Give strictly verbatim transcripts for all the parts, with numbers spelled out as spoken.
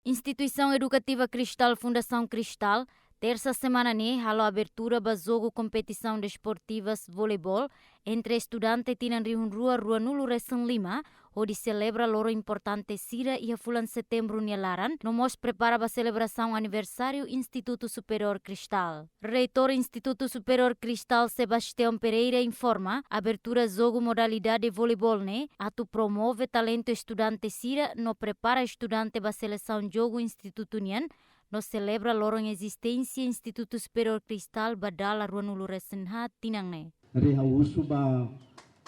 Instituisaun Edukativa Cristal, Fundasaun Cristal, tersa semana ne'e halo abertura ba jogu kompetisaun desportivas voleibol entre estudante tinan rihun rua ruanulu resin lima, hodi selebra loron importante sira iha fulan Setembru nia laran, no mós prepara ba selebrasaun aniversáriu Institutu Superiór Cristal. Reitór Institutu Superiór Cristal, Sebastião Pereira, informa abertura jogu modalidade voleibol ne'e atu promove talentu estudante sira no prepara estudante ba selesaun jogu institutu nian, no selebra loron ezisténsia Institutu Superiór Cristal ba dala ruanulu resin haat tinan ne'e. Ri hausu ba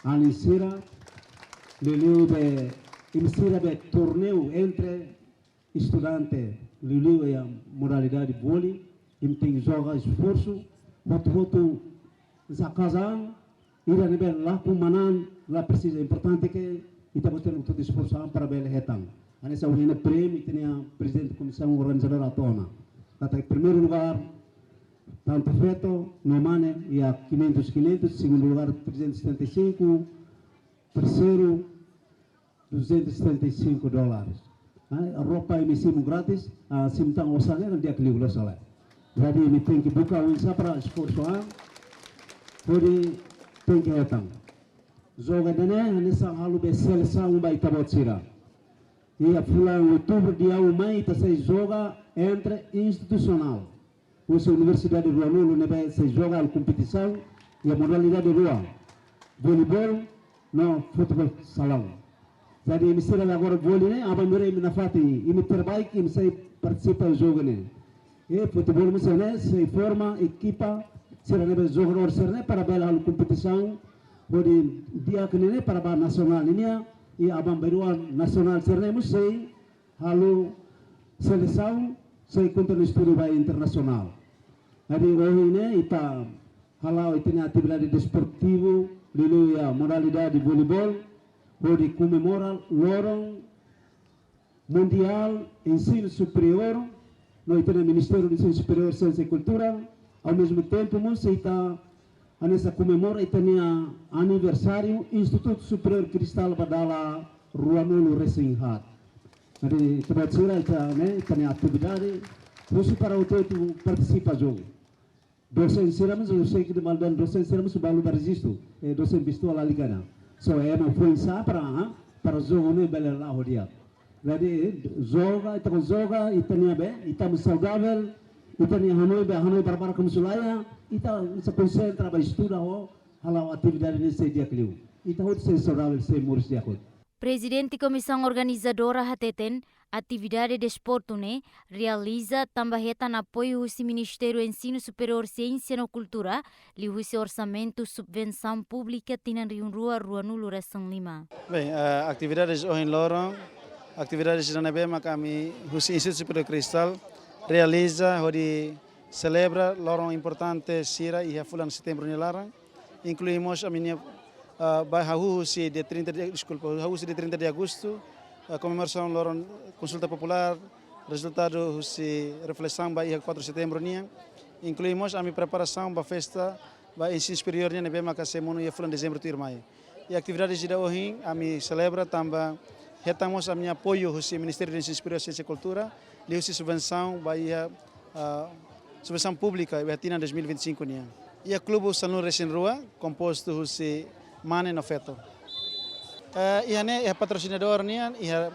alin sira, liuliu be imi sira be torneiu entre estudante, liuliu iha modalidade vôlei, imi tenke joga esforsu, hotu-hotu, sakaza, ida ne'ebé lakon manán, la presiza, importante ke ita-boot hotu-hotu esforsu an para bele hetan. Hanesan ohin ne'e prémiu, ita-nia prezidente komisaun organizadora hato'o ona. Katak primeiru lugar, tantu feto no mane, iha quinhentos, quinhentos, segundu lugar, trezentos e setenta e cinco, terseiru, duzentos e setenta e cinco dólares. Ah, roupa imi simu grátis, ah, simu tan osan ne'e di'ak liu, loos ka lae. Jadi imi tenke buka oinsá para esforsu an, hodi tenke hetan. Jogu ida-ne'e hanesan halo be selesaun ba ita-boot sira. Iha fulan Outubru dehan mai ita sei joga entre institusionál. Husi universidade ruanulu ne'ebé sei joga halo kompetisaun iha modalidade rua, voleibol no futeból salaun. Jadi imi sira agora vôlei ne'e, aban-bainrua imi nafatin, imi terbaik, imi sei partisipa jogu ne'e. I futeból mós ne'e, sei forma ekipa sira ne'ebé jogadór sira ne'e para bele halo kompetisaun, hodi di'ak ne'e para ba nasionál nian, i aban-bainrua nasionál sira ne'e mós sei halo selesaun, sei kontinua estudu ba internasionál. Jadi ohin ne'e ita hala'o ita-nia atividade desportivu, liuliu iha modalidade voleibol, hodi komemora loron mundiál ensinu superiór, no ita-nia Ministériu Ensinu Superiór, Siénsia i Kultura, ao mesmo tempo mós ita hanesan komemora ita-nia aniversáriu Institutu Superiór Cristal ba dala ruanulu resin haat. Jadi, ita-boot sira ita ne'e, ita-nia atividade, husu para hotu-hotu partisipa jogu. Dosente sira mós, eu sei que de Maldan dosente sira mós balu ba rejistu, eh, dosente virtuál ali kana. So, ema foin sá para, ah, para jogu ne'e bele la'o di'ak. Jadi, joga, ita-boot joga, ita-nia be, ita mós saudavel, ita-nia hanoin be, hanoin para, para kamu sulaya, ita sei konsentra ba estuda ho hala'o atividade ne'e sei di'ak liu. Ita hotu sei saudavel, sei moris di'ak hotu. Prezidente Komisaun Organizadora hateten, atividade desportu ne'e realiza tanba hetan apoiu husi Ministériu Ensinu Superiór, Siénsia no Kultura, liuhusi orsamentu subvensaun públika tinan rihun rua ruanulu resin lima. Bem, eh, atividades ohin loron, atividades ida ne'ebé maka ami husi Institutu Superiór Cristal realiza hodi selebra loron importante sira iha fulan Setembru nia laran. Inklui mós ami-nia, ah, ba hahú husi dia trinta de, deskulpa, hahú husi dia trinta de agostu, ah, komemorasaun loron konsulta populár, rezultadu husi reflesaun ba iha quatro Setembru nian. Inklui mós ami preparasaun ba festa ba ensinu superiór nian ne'ebé maka sei monu iha fulan Dezembru tuirmai. I atividade ida ohin ami selebra tanba hetan mós ami-nia apoiu husi Ministériu Ensinu Superiór, Siénsia i Kultura, liuhusi subvensaun ba iha, ah, subvensaun públika iha tinan dois mil e vinte e cinco nian. Iha klube sanulu resin rua, kompostu husi mane no feto. Eh, iha ne'e, iha patrosinadór nian, iha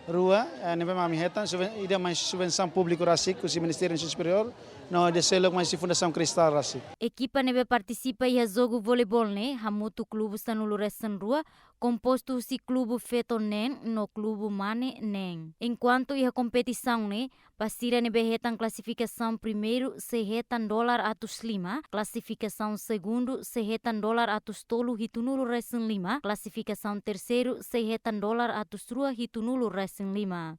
rua, eh, ne'ebé mak ami hetan, subven-, ida mai subvensaun públiku rasik husi Ministériu Ensinu Superiór, no ida seluk mai husi Fundasaun Cristal rasik. Ekipa ne'ebé partisipa iha jogu voleibol ne'e, hamutuk klube sanulu resin rua, kompostu husi klube feto neen no klube mane neen. Enkuantu iha kompetisaun ne'e, ba sira ne'ebé hetan klasifikasaun primeiru sei hetan dolar atus lima, klasifikasaun segundu sei hetan dolar atus tolu hitunulu resin lima, klasifikasaun terseiru sei hetan dolar atus rua hitunulu resin lima.